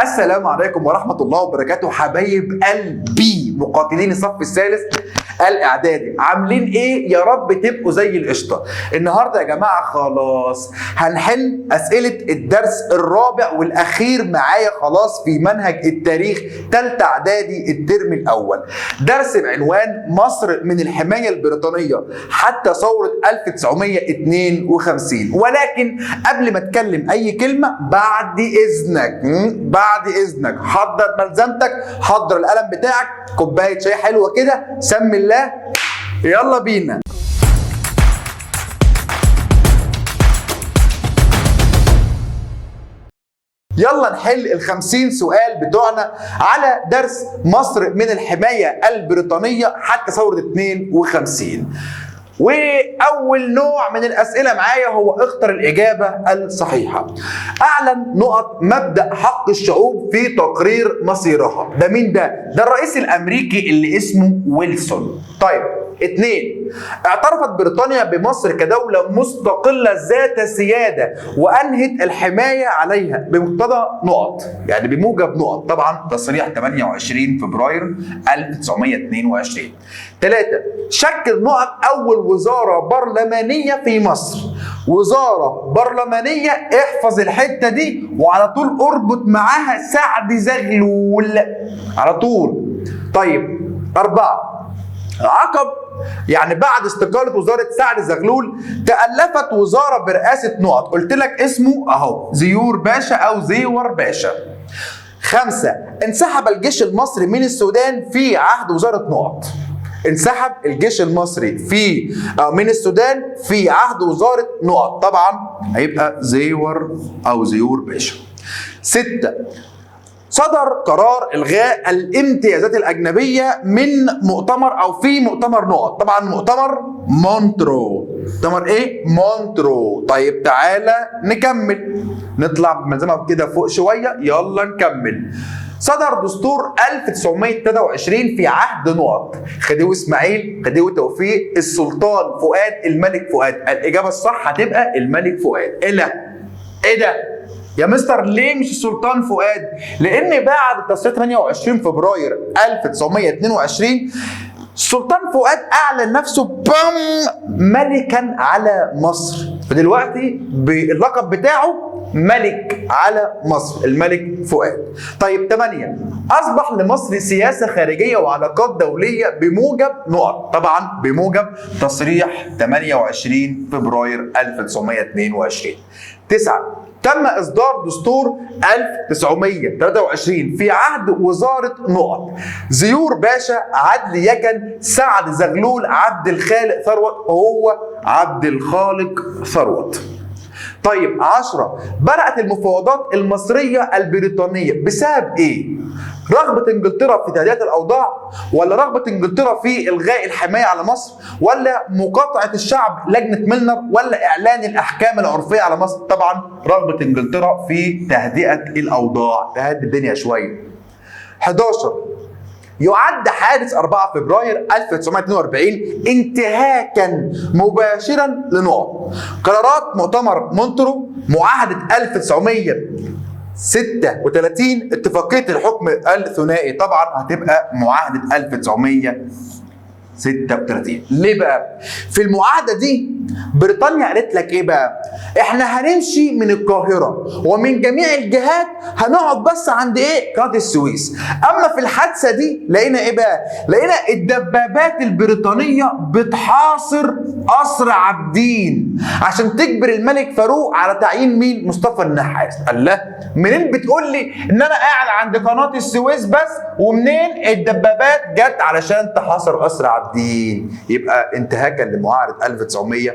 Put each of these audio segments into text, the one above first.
السلام عليكم ورحمة الله وبركاته حبايب قلبي مقاتلين الصف الثالث الإعدادي، عاملين إيه؟ يا رب تبقوا زي القشطة. النهاردة يا جماعة خلاص هنحل أسئلة الدرس الرابع والأخير معايا خلاص في منهج التاريخ تالتة إعدادي الترم الأول. درس بعنوان مصر من الحماية البريطانية حتى ثورة 1952. ولكن قبل ما اتكلم اي كلمة بعد اذنك بعد اذنك حضر ملزمتك، حضر القلم بتاعك، كوباية شاي حلوة كده، سمي الله، يلا بينا. يلا نحل 50 سؤال بتوعنا على درس مصر من الحماية البريطانية حتى ثورة 52. واول نوع من الاسئلة معايا هو اختر الاجابة الصحيحة. اعلن نقط مبدا حق الشعوب في تقرير مصيرها. ده مين ده؟ ده الرئيس الامريكي اللي اسمه ويلسون. طيب 2، اعترفت بريطانيا بمصر كدولة مستقلة ذات سيادة وأنهت الحماية عليها بمقتضى نقط، يعني بموجب نقط، طبعا تصريح 28 فبراير 1922. 3، شكل نقط أول وزارة برلمانية في مصر. وزارة برلمانية، احفظ الحتة دي وعلى طول اربط معاها سعد زغلول على طول. طيب 4، عقب يعني بعد استقالة وزارة سعد زغلول تألفت وزارة برئاسة نقط، قلت لك اسمه اهو زيور باشا او زيور باشا. 5، انسحب الجيش المصري من السودان في عهد وزارة نقط. انسحب الجيش المصري في من السودان في عهد وزارة نقط، طبعا هيبقى زيور او زيور باشا. 6، صدر قرار الغاء الامتيازات الاجنبية من مؤتمر او في مؤتمر نقط، طبعا مؤتمر مونترو. مؤتمر ايه؟ مونترو. طيب تعالى نكمل، نطلع بملزمه كده فوق شوية، يلا نكمل. صدر دستور 1923 في عهد نقط، خديوي اسماعيل، خديوي توفيق، السلطان فؤاد، الملك فؤاد. الاجابة الصح هتبقى الملك فؤاد. ايه ده؟ ايه ده؟ يا مستر ليه مش السلطان فؤاد؟ لان بعد تصريح 28 فبراير 1922 السلطان فؤاد اعلن نفسه بام ملكا على مصر، فدلوقتي باللقب بتاعه ملك على مصر، الملك فؤاد. طيب 8، اصبح لمصر سياسة خارجية وعلاقات دولية بموجب نقط، طبعا بموجب تصريح 28 فبراير 1922. 9، تم إصدار دستور 1923 في عهد وزارة نقط، زيور باشا، عدلي يكن، سعد زغلول، عبد الخالق ثروت. هو عبد الخالق ثروت. طيب 10، بدأت المفاوضات المصرية البريطانية بسبب ايه؟ رغبة انجلترا في تهدئة الأوضاع، ولا رغبة انجلترا في إلغاء الحماية على مصر، ولا مقاطعة الشعب لجنة ميلنر، ولا إعلان الأحكام العرفية على مصر؟ طبعا رغبة انجلترا في تهدئة الأوضاع، تهدي الدنيا شوية. 11، يعد حادث 4 فبراير 1942 انتهاكا مباشرا لنقط، قرارات مؤتمر مونترو، معاهدة 1936، اتفاقية الحكم الثنائي. طبعا هتبقى معاهدة 1936. ليه بقى؟ في المعاهدة دي بريطانيا قالت لك ايه بقى؟ احنا هنمشي من القاهرة ومن جميع الجهات، هنقعد بس عند ايه؟ قناة السويس. اما في الحادثة دي لقينا ايه بقى؟ لقينا الدبابات البريطانية بتحاصر قصر عابدين عشان تجبر الملك فاروق على تعيين مين؟ مصطفى النحاس. الله، منين بتقول لي ان انا قاعد عند قناة السويس بس، ومنين الدبابات جت علشان تحاصر قصر عابدين؟ يبقى انتهاكا لمعاهدة 1936.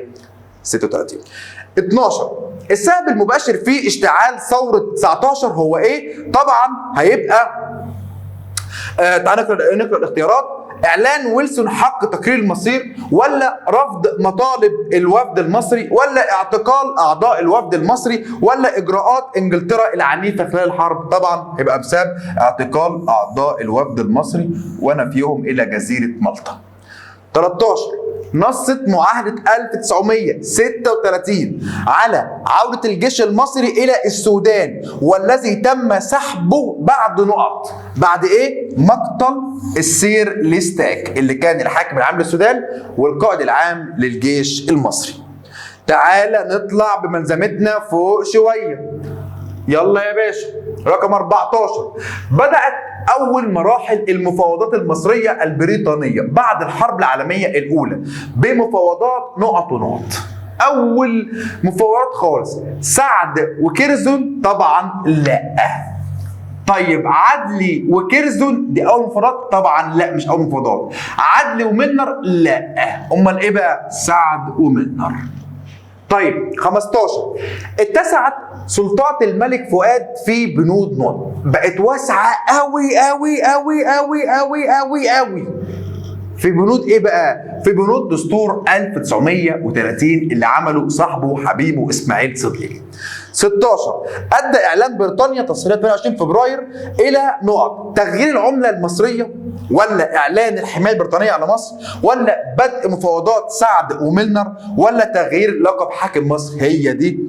12، السبب المباشر في اشتعال ثورة 19 هو ايه؟ طبعا هيبقى تعال نقرا الاختيارات. اعلان ويلسون حق تقرير المصير، ولا رفض مطالب الوفد المصري، ولا اعتقال اعضاء الوفد المصري، ولا اجراءات انجلترا العنيفة خلال الحرب؟ طبعا هيبقى بسبب اعتقال اعضاء الوفد المصري ونفيهم الى جزيرة مالطا. 13، نصت معاهدة 1936 على عودة الجيش المصري إلى السودان، والذي تم سحبه بعد نقط، بعد إيه؟ مقتل السير ليستاك اللي كان الحاكم العام للسودان والقائد العام للجيش المصري. تعالى نطلع بملزمتنا فوق شوية. يلا يا باشا. رقم 14، بدأت أول مراحل المفاوضات المصرية البريطانية بعد الحرب العالمية الأولى بمفاوضات نقط ونقط. أول مفاوضات خالص سعد وكيرزون؟ طبعا لا. طيب عدلي وكيرزون دي أول مفاوضات؟ طبعا لا، مش أول مفاوضات. عدلي وميلنر؟ لا. أمال إيه بقى؟ سعد وميلنر. طيب 15، اتسعت سلطات الملك فؤاد في بنود نقط، بقت واسعة قوي قوي قوي قوي قوي قوي قوي. في بنود ايه بقى؟ في بنود دستور 1930 اللي عمله صاحبه حبيبه اسماعيل صدقي. 16، ادى اعلان بريطانيا تصريح 28 فبراير الى نقط، تغيير العملة المصرية، ولا اعلان الحماية البريطانية على مصر، ولا بدء مفاوضات سعد وميلنر، ولا تغيير لقب حاكم مصر؟ هي دي،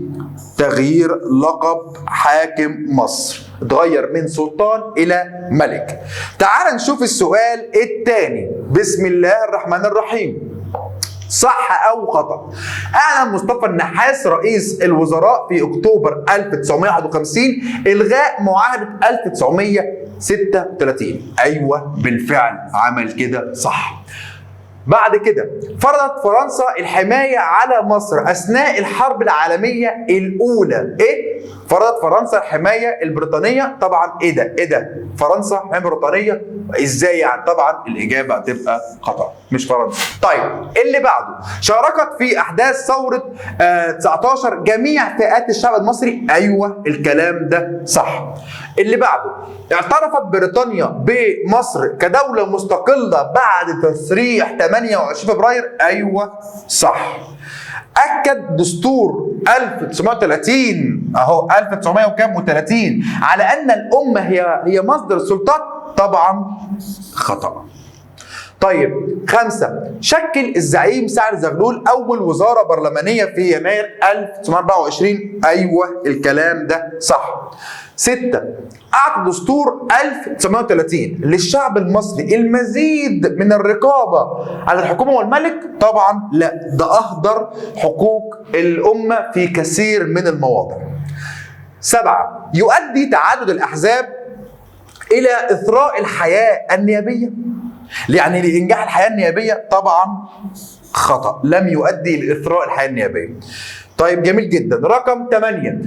تغيير لقب حاكم مصر، اتغير من سلطان الى ملك. تعال نشوف السؤال الثاني. بسم الله الرحمن الرحيم. صح او خطا؟ اعلن مصطفى النحاس رئيس الوزراء في اكتوبر 1951 الغاء معاهدة 1936. ايوه بالفعل عمل كده، صح. بعد كده فرضت فرنسا الحماية على مصر أثناء الحرب العالمية الأولى. إيه؟ فرضت فرنسا الحماية البريطانية؟ طبعا إيه ده؟ إيه ده؟ فرنسا حماية بريطانية؟ إزاي يعني؟ طبعا الإجابة هتبقى خطأ، مش فرنسا. طيب اللي بعده، شاركت في أحداث ثورة 19 جميع فئات الشعب المصري. أيوه الكلام ده صح. اللي بعده، اعترفت بريطانيا بمصر كدولة مستقلة بعد تصريح 28 فبراير. ايوه صح. اكد دستور 1930 اهو 1900 وكام و30 على ان الامة هي مصدر السلطات. طبعا خطأ. طيب 5، شكل الزعيم سعد زغلول أول وزارة برلمانية في يناير 1924. أيوة الكلام ده صح. 6، أعطى دستور 1930 للشعب المصري المزيد من الرقابة على الحكومة والملك. طبعا لا، ده أهدر حقوق الأمة في كثير من المواضع. 7، يؤدي تعدد الأحزاب إلى إثراء الحياة النيابية، يعني لإنجاح الحياة النيابية. طبعا خطأ، لم يؤدي لإثراء الحياة النيابية. طيب جميل جدا. رقم 8،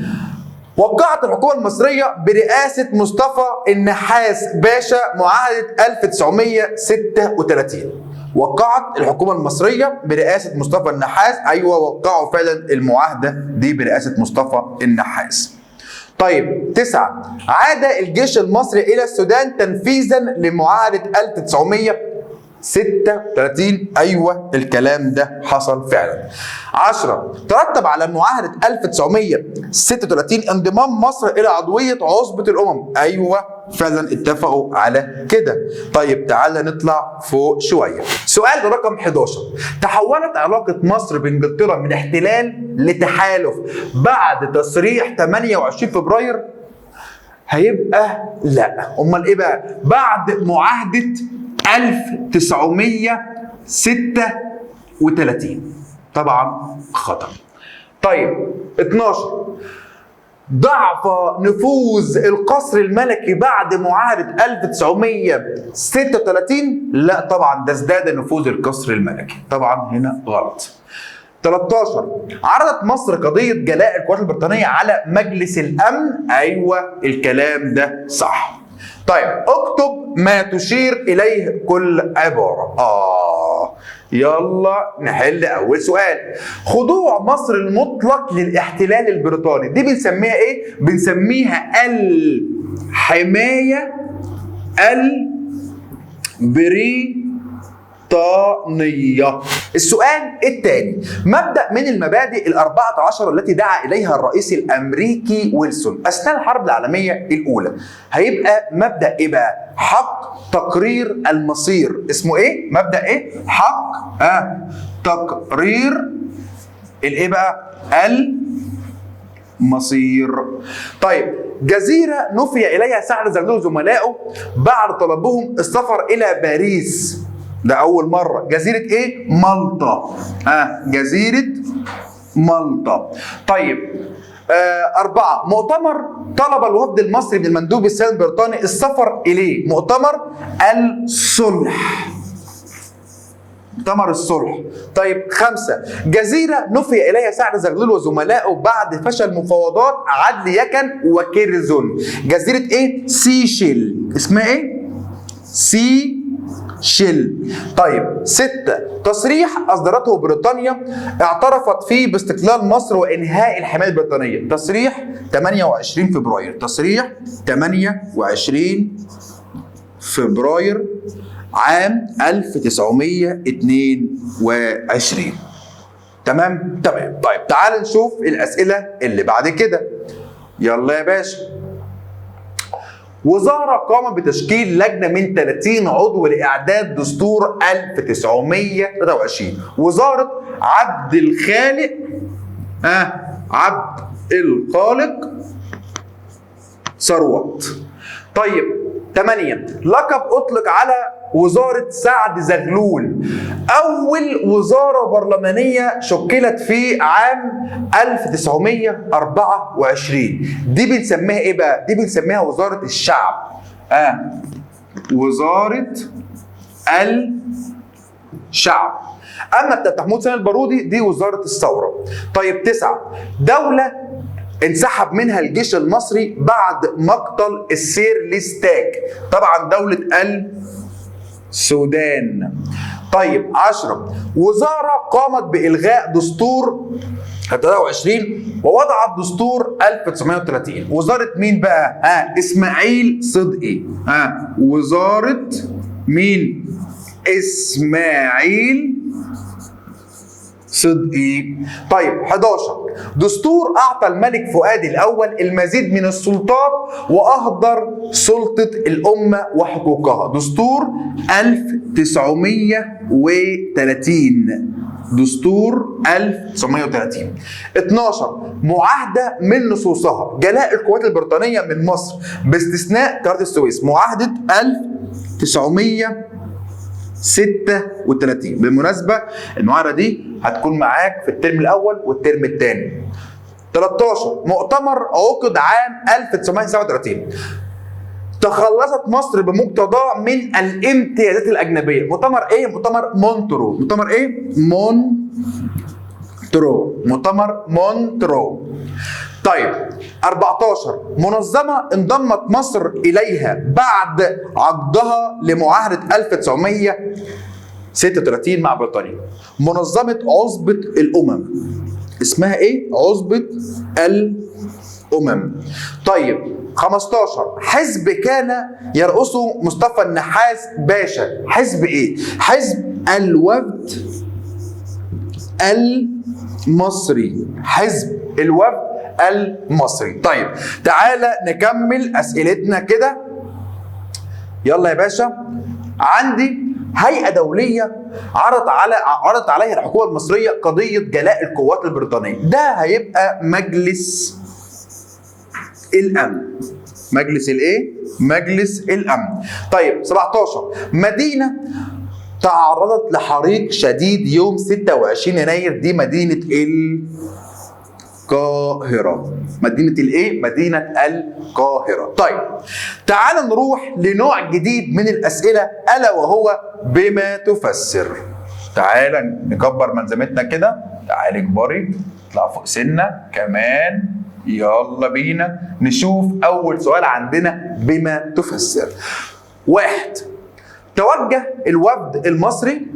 وقعت الحكومة المصرية برئاسة مصطفى النحاس باشا معاهدة 1936. وقعت الحكومة المصرية برئاسة مصطفى النحاس. أيوة وقعوا فعلا المعاهدة دي برئاسة مصطفى النحاس. طيب 9، عاد الجيش المصري إلى السودان تنفيذا لمعاهدة 1936. أيوة الكلام ده حصل فعلا. 10، ترتب على معاهدة 1936 انضمام مصر إلى عضوية عصبة الأمم. أيوة فعلا اتفقوا على كده. طيب تعالى نطلع فوق شوية. سؤال رقم 11، تحولت علاقة مصر بإنجلترا من احتلال لتحالف بعد تصريح 28 فبراير؟ هيبقى لا. امال ايه بقى؟ بعد معاهدة 1936. طبعا خطأ. طيب 12، ضعف نفوذ القصر الملكي بعد معاهدة 1936. لا طبعا ده ازداد نفوذ القصر الملكي، طبعا هنا غلط. 13، عرضت مصر قضية جلاء القوات البريطانية على مجلس الأمن. أيوة الكلام ده صح. طيب اكتب ما تشير إليه كل عبارة. يلا نحل أول سؤال. خضوع مصر المطلق للاحتلال البريطاني دي بنسميها إيه؟ بنسميها الحماية البريطانية. البريطانية. السؤال الثاني، مبدأ من المبادئ ال14 التي دعا إليها الرئيس الأمريكي ويلسون أثناء الحرب العالمية الأولى، هيبقى مبدأ إيه بقى؟ حق تقرير المصير. اسمه إيه؟ مبدأ إيه؟ حق تقرير الإيه بقى؟ المصير. طيب، جزيرة نفي إليها سعد زغلول وزملائه بعد طلبهم السفر إلى باريس، ده أول مرة. جزيرة إيه؟ مالطا. جزيرة مالطا. طيب، 4، مؤتمر طلب الوفد المصري من المندوب السامي البريطاني السفر إليه، مؤتمر الصلح. مؤتمر الصلح. طيب، 5، جزيرة نفي إليها سعد زغلول وزملائه بعد فشل مفاوضات عدلي يكن وكيرزون، جزيرة إيه؟ سيشيل. اسمها إيه؟ سيشيل. طيب، 6، تصريح أصدرته بريطانيا اعترفت فيه باستقلال مصر وإنهاء الحماية البريطانية، تصريح 28 فبراير. تصريح 28 فبراير عام 1922. تمام؟ تمام. طيب، تعال نشوف الأسئلة اللي بعد كده. يلا يا باشا. وزارة قامت بتشكيل لجنة من 30 عضو لإعداد دستور 1923، وزارة عبد الخالق عبد الخالق ثروت. طيب، 8، لقب أطلق على وزارة سعد زغلول، أول وزارة برلمانية شكلت في عام 1924، دي بنسميها إيه بقى؟ دي بنسميها وزارة الشعب. وزارة الشعب. أما بتاعت محمود سامي البارودي دي وزارة الثورة. طيب، 9، دولة انسحب منها الجيش المصري بعد مقتل السير ليستاك، طبعا دولة السودان. طيب، 10، وزارة قامت بإلغاء دستور 23 ووضعت دستور 1930، وزارة مين بقى؟ اسماعيل صدقي. وزارة مين؟ اسماعيل صدقي. طيب، 11، دستور أعطى الملك فؤاد الأول المزيد من السلطات وأهدر سلطة الأمة وحقوقها، دستور 1930. دستور 1930. 12، معاهدة من نصوصها جلاء القوات البريطانية من مصر باستثناء قناة السويس، معاهدة 1936. بالمناسبة المعاهدة دي هتكون معاك في الترم الأول والترم الثاني. 13، مؤتمر عقد عام 1937 تخلصت مصر بمقتضاه من الامتيازات الأجنبية، مؤتمر إيه؟ مؤتمر مونترو. مؤتمر إيه؟ مونترو. مؤتمر مونترو. طيب، 14، منظمة انضمت مصر إليها بعد عقدها لمعاهدة 1936 مع بريطانيا، منظمة عصبة الأمم. اسمها إيه؟ عصبة الأمم. طيب، 15، حزب كان يرأسه مصطفى النحاس باشا، حزب إيه؟ حزب الوفد المصري. حزب الوفد المصري. طيب، تعالى نكمل أسئلتنا كده. يلا يا باشا. عندي هيئة دولية عرضت عليها الحكومة المصرية قضية جلاء القوات البريطانية، ده هيبقى مجلس الأمن. مجلس الايه؟ مجلس الأمن. طيب، 17، مدينة تعرضت لحريق شديد يوم 26 يناير، دي مدينة القاهرة. مدينة الايه؟ مدينة القاهرة. طيب، تعال نروح لنوع جديد من الأسئلة، ألا وهو بما تفسر. تعال نكبر ملزمتنا كده، تعال اكبري، اطلع فوق سنة كمان. يلا بينا نشوف أول سؤال عندنا بما تفسر. 1، توجه الوفد المصري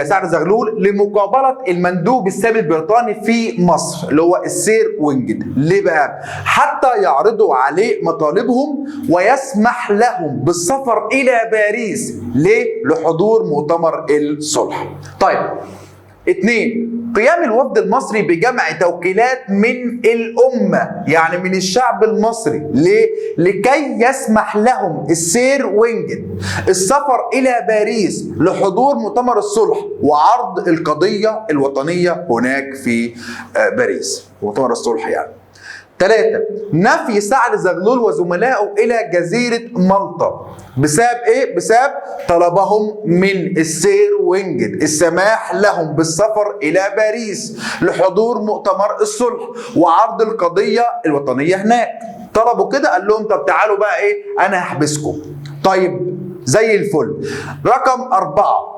سعد زغلول لمقابلة المندوب السامي البريطاني في مصر اللي هو السير وينجت. ليه بقى؟ حتى يعرضوا عليه مطالبهم ويسمح لهم بالسفر إلى باريس. ليه؟ لحضور مؤتمر الصلح. طيب 2، قيام الوفد المصري بجمع توكيلات من الأمة، يعني من الشعب المصري. ليه؟ لكي يسمح لهم السير وينجت السفر إلى باريس لحضور مؤتمر الصلح وعرض القضية الوطنية هناك في باريس، مؤتمر الصلح يعني. 3، نفي سعد زغلول وزملائه إلى جزيرة مالطا بسبب إيه؟ بسبب طلبهم من السير وينجت السماح لهم بالسفر إلى باريس لحضور مؤتمر الصلح وعرض القضية الوطنية هناك. طلبوا كده، قال لهم طب تعالوا بقى إيه، أنا هحبسكم. طيب زي الفل. رقم 4،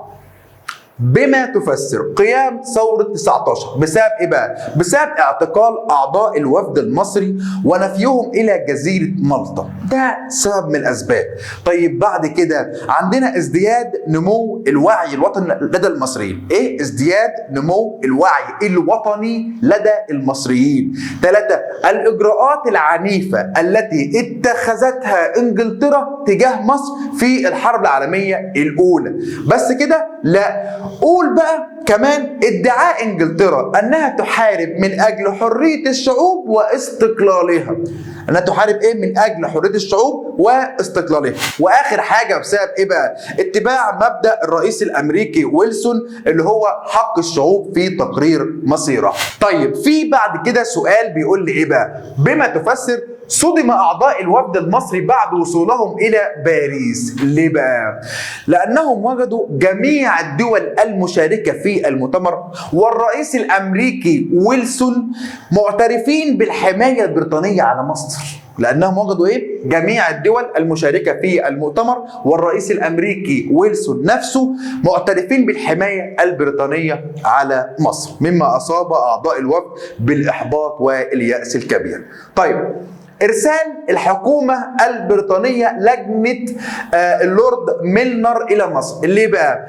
بما تفسر قيام ثورة 19 بسبب ايه بقى؟ بسبب اعتقال اعضاء الوفد المصري ونفيهم الى جزيرة مالطا، ده سبب من الاسباب. طيب بعد كده عندنا ازدياد نمو الوعي الوطني لدى المصريين. ايه؟ ازدياد نمو الوعي الوطني لدى المصريين. 3، الاجراءات العنيفة التي اتخذتها انجلترا تجاه مصر في الحرب العالمية الاولى. بس كده؟ لا، قول بقى كمان ادعاء انجلترا انها تحارب من اجل حرية الشعوب واستقلالها. انها تحارب ايه؟ من اجل حرية الشعوب واستقلالها. واخر حاجة بسبب ايه بقى؟ اتباع مبدأ الرئيس الامريكي ويلسون اللي هو حق الشعوب في تقرير مصيرها. طيب في بعد كده سؤال بيقول لي ايه بقى؟ بما تفسر صدم أعضاء الوفد المصري بعد وصولهم إلى باريس. ليه بقى؟ لأنهم وجدوا جميع الدول المشاركة في المؤتمر والرئيس الأمريكي ويلسون معترفين بالحماية البريطانية على مصر. لأنهم وجدوا إيه؟ جميع الدول المشاركة في المؤتمر والرئيس الأمريكي ويلسون نفسه معترفين بالحماية البريطانية على مصر، مما أصاب أعضاء الوفد بالإحباط واليأس الكبير. طيب إرسال الحكومة البريطانية لجنة اللورد ميلنر إلى مصر. ليه بقى؟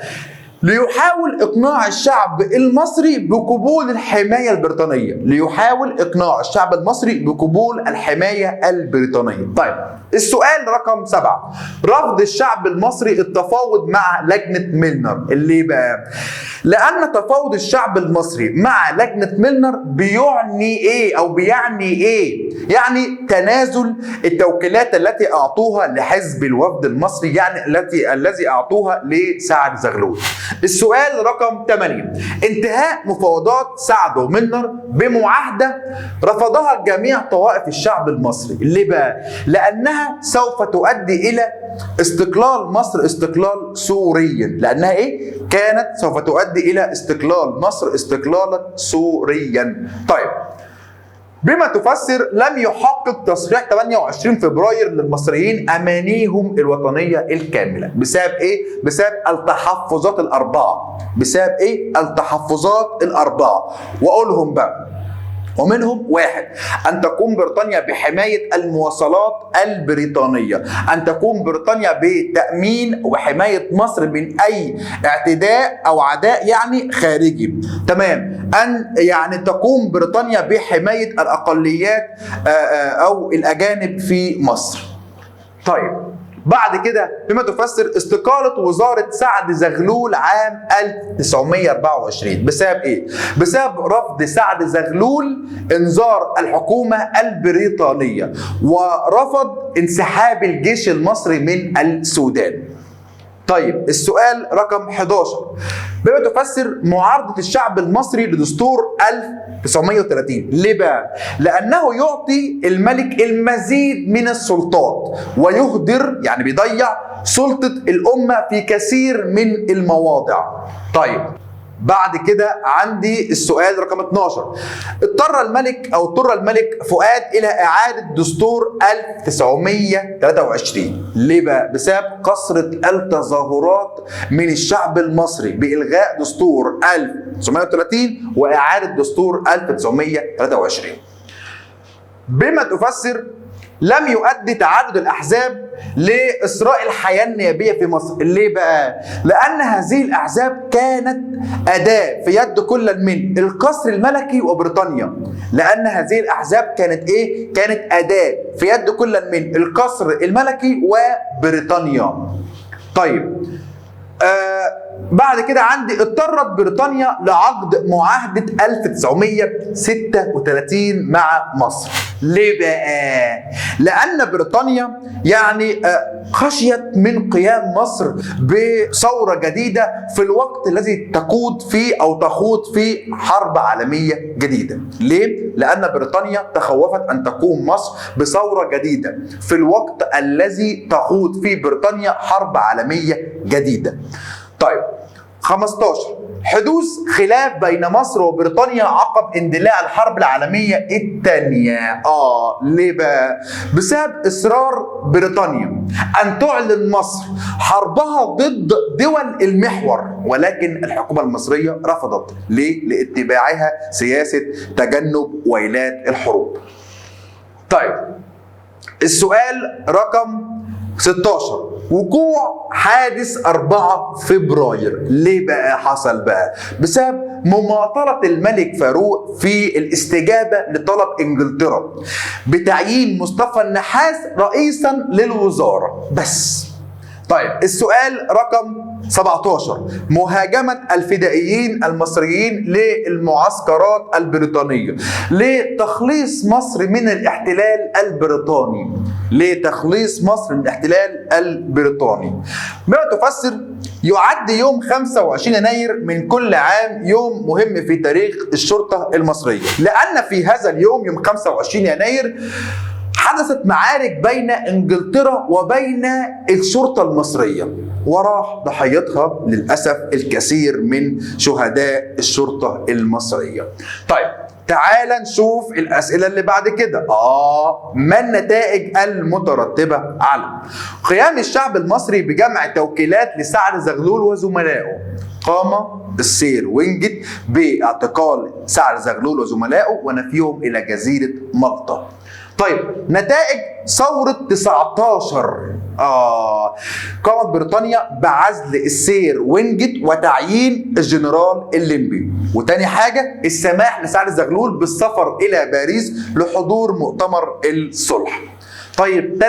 ليحاول إقناع الشعب المصري بقبول الحماية البريطانية. ليحاول إقناع الشعب المصري بقبول الحماية البريطانية. طيب السؤال رقم 7، رفض الشعب المصري التفاوض مع لجنة ميلنر. اللي بقى؟ لأن تفاوض الشعب المصري مع لجنة ميلنر بيعني إيه أو بيعني إيه؟ يعني تنازل التوكيلات التي أعطوها لحزب الوفد المصري، يعني الذي أعطوها لسعد زغلول. السؤال رقم 8، انتهاء مفاوضات سعد وميلنر بمعاهدة رفضها جميع طوائف الشعب المصري. ليه بقى؟ لأنها سوف تؤدي إلى استقلال مصر استقلال سوريا. لأنها إيه؟ كانت سوف تؤدي إلى استقلال مصر استقلالا سوريا. طيب بما تفسر لم يحقق تصريح 28 فبراير للمصريين أمانيهم الوطنية الكاملة. بسبب إيه؟ بسبب التحفظات الأربعة. بسبب إيه؟ التحفظات الأربعة. وأقولهم بقى، ومنهم 1، أن تقوم بريطانيا بحماية المواصلات البريطانية، أن تقوم بريطانيا بتأمين وحماية مصر من أي اعتداء أو عداء يعني خارجي، تمام، أن يعني تقوم بريطانيا بحماية الأقليات أو الأجانب في مصر. طيب بعد كده بما تفسر استقالة وزارة سعد زغلول عام 1924 بسبب ايه؟ بسبب رفض سعد زغلول انذار الحكومة البريطانية ورفض انسحاب الجيش المصري من السودان. طيب السؤال رقم 11، بما تفسر معارضة الشعب المصري لدستور 1930. ليه بقى؟ لأنه يعطي الملك المزيد من السلطات ويهدر يعني بيضيع سلطة الأمة في كثير من المواضع. طيب بعد كده عندي السؤال رقم 12، اضطر الملك فؤاد إلى إعادة دستور 1923. ليه بقى؟ بسبب كثرة التظاهرات من الشعب المصري بإلغاء دستور 1930 وإعادة دستور 1923. بما تفسر لم يؤدي تعدد الأحزاب لإسراء الحياة النيابية في مصر. ليه بقى؟ لأن هذه الأحزاب كانت أداة في يد كل من القصر الملكي وبريطانيا. لأن هذه الأحزاب كانت إيه؟ كانت أداة في يد كل من القصر الملكي وبريطانيا. طيب بعد كده عندي اضطرت بريطانيا لعقد معاهدة 1936 مع مصر. ليه بقى؟ لأن بريطانيا يعني خشيت من قيام مصر بثورة جديدة في الوقت الذي تقود فيه أو تخوض فيه حرب عالمية جديدة. ليه؟ لأن بريطانيا تخوفت أن تقوم مصر بثورة جديدة في الوقت الذي تخوض فيه بريطانيا حرب عالمية جديدة. طيب 15، حدوث خلاف بين مصر وبريطانيا عقب اندلاع الحرب العالمية الثانية. ليه بقى؟ بسبب إصرار بريطانيا أن تعلن مصر حربها ضد دول المحور، ولكن الحكومة المصرية رفضت. ليه؟ لاتباعها سياسة تجنب ويلات الحروب. طيب السؤال رقم 16، وقوع حادث 4 فبراير. ليه بقى حصل بقى؟ بسبب مماطلة الملك فاروق في الاستجابة لطلب انجلترا بتعيين مصطفى النحاس رئيسا للوزارة بس. طيب السؤال رقم 17، مهاجمة الفدائيين المصريين للمعسكرات البريطانية لتخليص مصر من الاحتلال البريطاني. لتخليص مصر من الاحتلال البريطاني. بما تفسر يعد يوم 25 يناير من كل عام يوم مهم في تاريخ الشرطة المصرية، لأن في هذا اليوم يوم 25 يناير حدثت معارك بين انجلترا وبين الشرطة المصرية، وراح ضحيتها للأسف الكثير من شهداء الشرطة المصرية. طيب تعال نشوف الأسئلة اللي بعد كده. ما النتائج المترتبة على قيام الشعب المصري بجمع توكيلات لسعد زغلول وزملائه؟ قام السير وينجت باعتقال سعد زغلول وزملائه ونفيهم إلى جزيرة مالطا. طيب نتائج ثورة 19، قامت بريطانيا بعزل السير وينجت وتعيين الجنرال الليمبي، وتاني حاجة السماح لسعد زغلول بالسفر إلى باريس لحضور مؤتمر الصلح. طيب 3،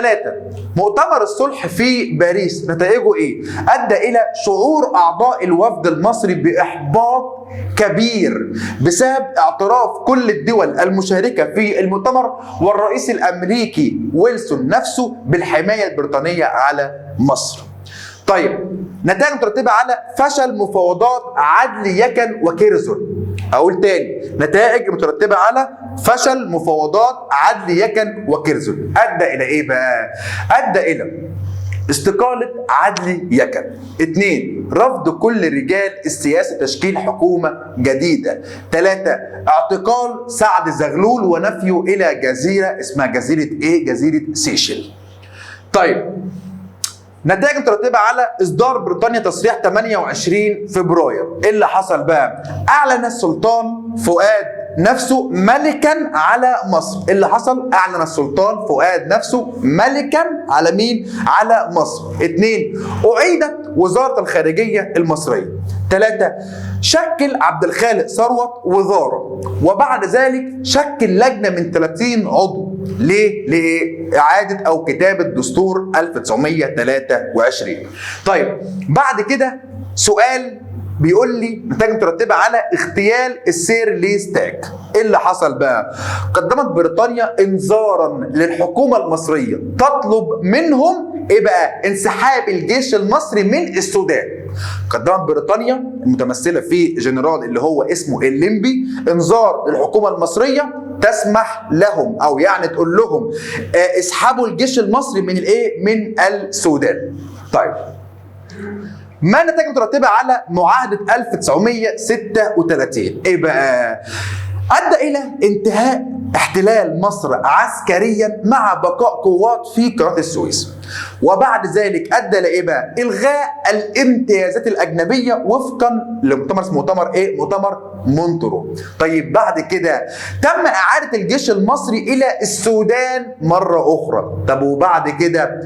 مؤتمر الصلح في باريس نتائجه ايه؟ ادى الى شعور اعضاء الوفد المصري باحباط كبير بسبب اعتراف كل الدول المشاركة في المؤتمر والرئيس الامريكي ويلسون نفسه بالحماية البريطانية على مصر. طيب نتائج مترتبة على فشل مفاوضات عدلي يكن وكيرزون. اقول تاني، نتائج مترتبة على فشل مفاوضات عدلي يكن وكيرزون ادى الى ايه بقى؟ ادى الى استقالة عدلي يكن. 2، رفض كل رجال السياسة تشكيل حكومة جديدة. 3، اعتقال سعد زغلول ونفيه إلى جزيرة اسمها جزيرة إيه؟ جزيرة سيشل. طيب نتائج مترتبة على إصدار بريطانيا تصريح 28 فبراير. إيه اللي حصل بقى؟ أعلن السلطان فؤاد نفسه ملكا على مصر. إيه اللي حصل؟ أعلن السلطان فؤاد نفسه ملكا على مين؟ على مصر. 2، أعيدت وزارة الخارجية المصرية. 3، شكل عبد الخالق ثروت وزارة، وبعد ذلك شكل لجنة من 30 عضو. ليه؟ لإعادة أو كتابة دستور 1923. طيب بعد كده سؤال بيقول لي نتائج مترتبة على اغتيال السير لي ستاك. ايه اللي حصل بقى؟ قدمت بريطانيا انذارا للحكومة المصرية تطلب منهم ايه بقى؟ انسحاب الجيش المصري من السودان. قدمت بريطانيا المتمثلة في جنرال اللي هو اسمه الليمبي انذار للحكومة المصرية تسمح لهم او يعني تقول لهم اسحبوا الجيش المصري من الايه؟ من السودان. طيب ما النتائج المترتبة على معاهدة 1936؟ ايه بقى؟ أدى إلى انتهاء احتلال مصر عسكريا مع بقاء قوات في قناة السويس. وبعد ذلك ادى لايه بقى؟ الغاء الامتيازات الاجنبية وفقا لمؤتمر اسمه مؤتمر ايه؟ مؤتمر مونترو. طيب بعد كده تم اعاده الجيش المصري الى السودان مرة اخرى. طب وبعد كده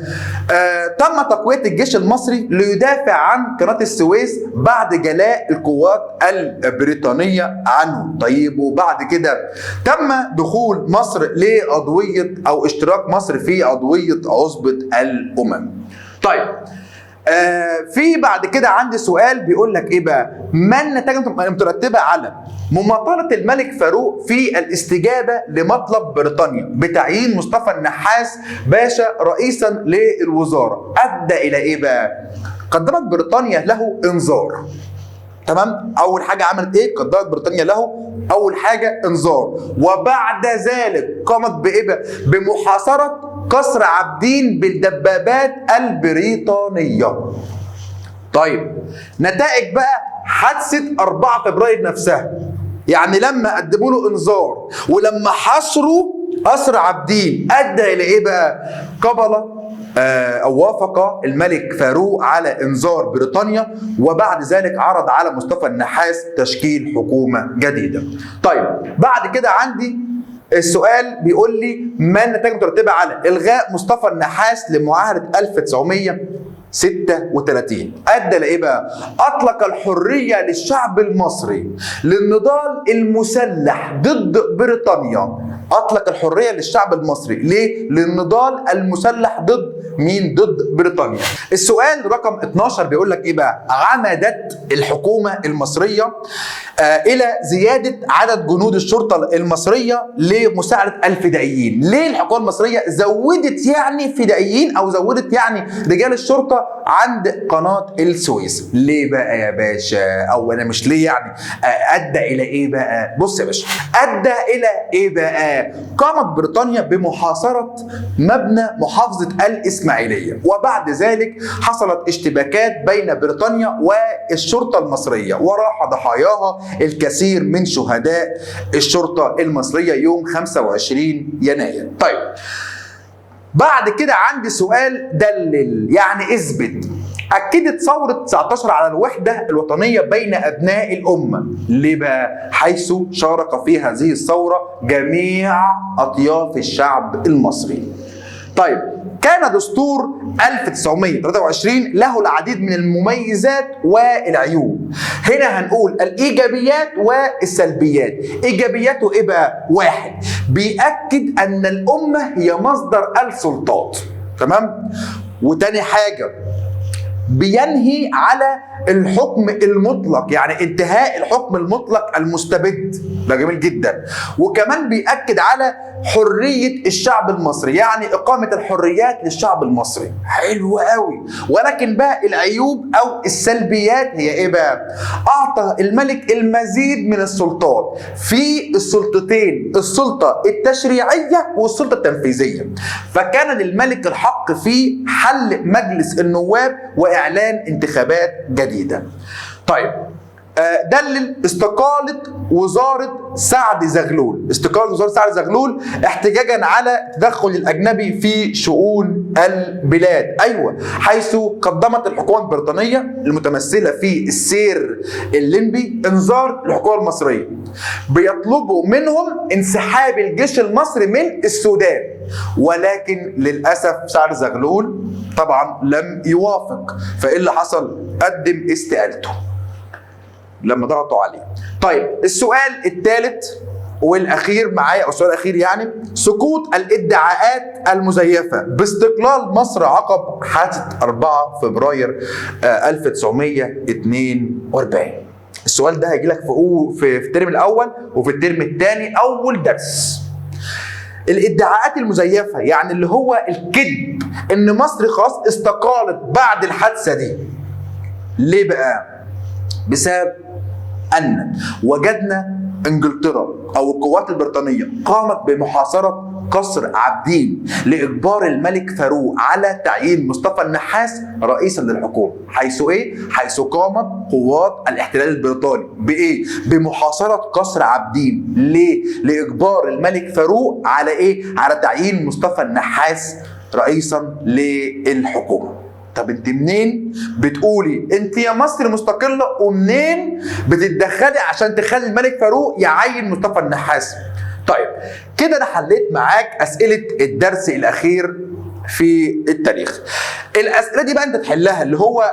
تم تقوية الجيش المصري ليدافع عن قناة السويس بعد جلاء القوات البريطانية عنه. طيب وبعد كده تم دخول مصر لعضويه او اشتراك مصر في عضوية عصبه الامم. طيب في بعد كده عندي سؤال بيقول لك ايه بقى؟ ما النتائج المترتبة على مماطله الملك فاروق في الاستجابة لمطلب بريطانيا بتعيين مصطفى النحاس باشا رئيسا للوزارة؟ ادى الى ايه بقى؟ قدمت بريطانيا له انذار. تمام؟ اول حاجة عملت ايه؟ قدمت بريطانيا له اول حاجة انذار، وبعد ذلك قامت بايه بقى؟ بمحاصره قصر عابدين بالدبابات البريطانية. طيب نتائج بقى حادثه 4 فبراير نفسها، يعني لما قدموا له انذار ولما حاصروا قصر عابدين ادى الى ايه بقى؟ قبل او وافق الملك فاروق على انذار بريطانيا، وبعد ذلك عرض على مصطفى النحاس تشكيل حكومة جديدة. طيب بعد كده عندي السؤال بيقول لي ما النتائج المترتبة على الغاء مصطفى النحاس لمعاهده 1936؟ ادى لايه بقى؟ اطلق الحرية للشعب المصري للنضال المسلح ضد بريطانيا. اطلق الحرية للشعب المصري ليه؟ للنضال المسلح ضد مين؟ ضد بريطانيا. السؤال رقم 12 بيقول لك ايه بقى؟ عمدت الحكومة المصرية الى زيادة عدد جنود الشرطة المصرية لمساعده الفدائيين. ليه الحكومة المصرية زودت يعني فدائيين او زودت يعني رجال الشرطة عند قناة السويس؟ ليه بقى يا باشا؟ او انا مش ليه يعني، ادى الى ايه بقى؟ بص يا باشا، ادى الى ايه بقى؟ قامت بريطانيا بمحاصره مبنى محافظة الاسماعيلية، وبعد ذلك حصلت اشتباكات بين بريطانيا والشرطة المصرية، وراح ضحاياها الكثير من شهداء الشرطة المصرية يوم 25 يناير. طيب بعد كده عندي سؤال دلل، يعني اثبت. أكدت ثورة 19 على الوحدة الوطنية بين أبناء الأمة. ليه بقى؟ حيث شارك في هذه الثورة جميع أطياف الشعب المصري. طيب كان دستور 1923 له العديد من المميزات والعيوب. هنا هنقول الإيجابيات والسلبيات. إيجابياته إيه بقى؟ واحد، بيأكد أن الأمة هي مصدر السلطات، تمام؟ وتاني حاجة بينهي على الحكم المطلق، يعني انتهاء الحكم المطلق المستبد، ده جميل جدا. وكمان بيأكد على حرية الشعب المصري، يعني إقامة الحريات للشعب المصري، حلو قوي. ولكن بقى العيوب أو السلبيات هي إيه بقى؟ أعطى الملك المزيد من السلطات في السلطتين، السلطة التشريعية والسلطة التنفيذية، فكان للملك الحق في حل مجلس النواب وإعلان انتخابات جديدة. طيب دلل استقالة وزارة سعد زغلول، استقالة وزارة سعد زغلول احتجاجا على تدخل الأجنبي في شؤون البلاد. أيوة، حيث قدمت الحكومة البريطانية المتمثلة في السير الليمبي انذار للحكومة المصرية بيطلبوا منهم انسحاب الجيش المصري من السودان، ولكن للأسف سعد زغلول طبعا لم يوافق. فإيه اللي حصل؟ قدم استقالته لما ضغطوا عليه. طيب السؤال الثالث والاخير معايا، او السؤال الاخير يعني، سقوط الادعاءات المزيفه باستقلال مصر عقب حادثه 4 فبراير 1942. السؤال ده هيجي لك في الترم الاول وفي الترم الثاني اول درس. الادعاءات المزيفه يعني اللي هو الكذب ان مصر خلاص استقالت بعد الحادثة دي. ليه بقى؟ بسبب أن وجدنا إنجلترا أو القوات البريطانية قامت بمحاصرة قصر عابدين لإجبار الملك فاروق على تعيين مصطفى النحاس رئيسا للحكومة، حيث إيه؟ حيث قامت قوات الاحتلال البريطاني بإيه؟ بمحاصرة قصر عابدين. ليه؟ لإجبار الملك فاروق على إيه؟ على تعيين مصطفى النحاس رئيسا للحكومة. طب انت منين بتقولي انت يا مصر مستقلة، ومنين بتتدخلي عشان تخلي الملك فاروق يعين مصطفى النحاس؟ طيب كده انا حليت معاك اسئلة الدرس الاخير في التاريخ. الاسئلة دي بقى انت تحلها، اللي هو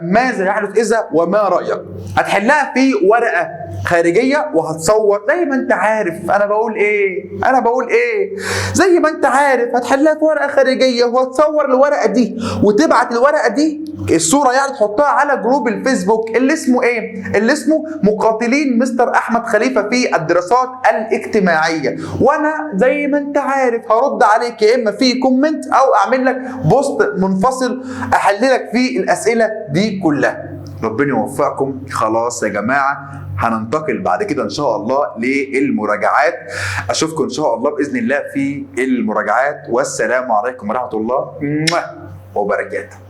ماذا يحدث اذا وما رايك، هتحلها في ورقة خارجية وهتصور زي ما انت عارف انا بقول ايه، انا بقول ايه زي ما انت عارف. هتحلها في ورقة خارجية وهتصور الورقة دي وتبعت الورقة دي الصورة يعني تحطها على جروب الفيسبوك اللي اسمه ايه؟ اللي اسمه مقاتلين مستر احمد خليفة في الدراسات الاجتماعية. وانا زي ما انت عارف هرد عليك يا اما في comment او اعمل لك post منفصل احللك فيه الاسئلة دي كلها. ربنا يوفقكم. خلاص يا جماعة هننتقل بعد كده ان شاء الله للمراجعات. اشوفكم ان شاء الله باذن الله في المراجعات، والسلام عليكم ورحمة الله وبركاته.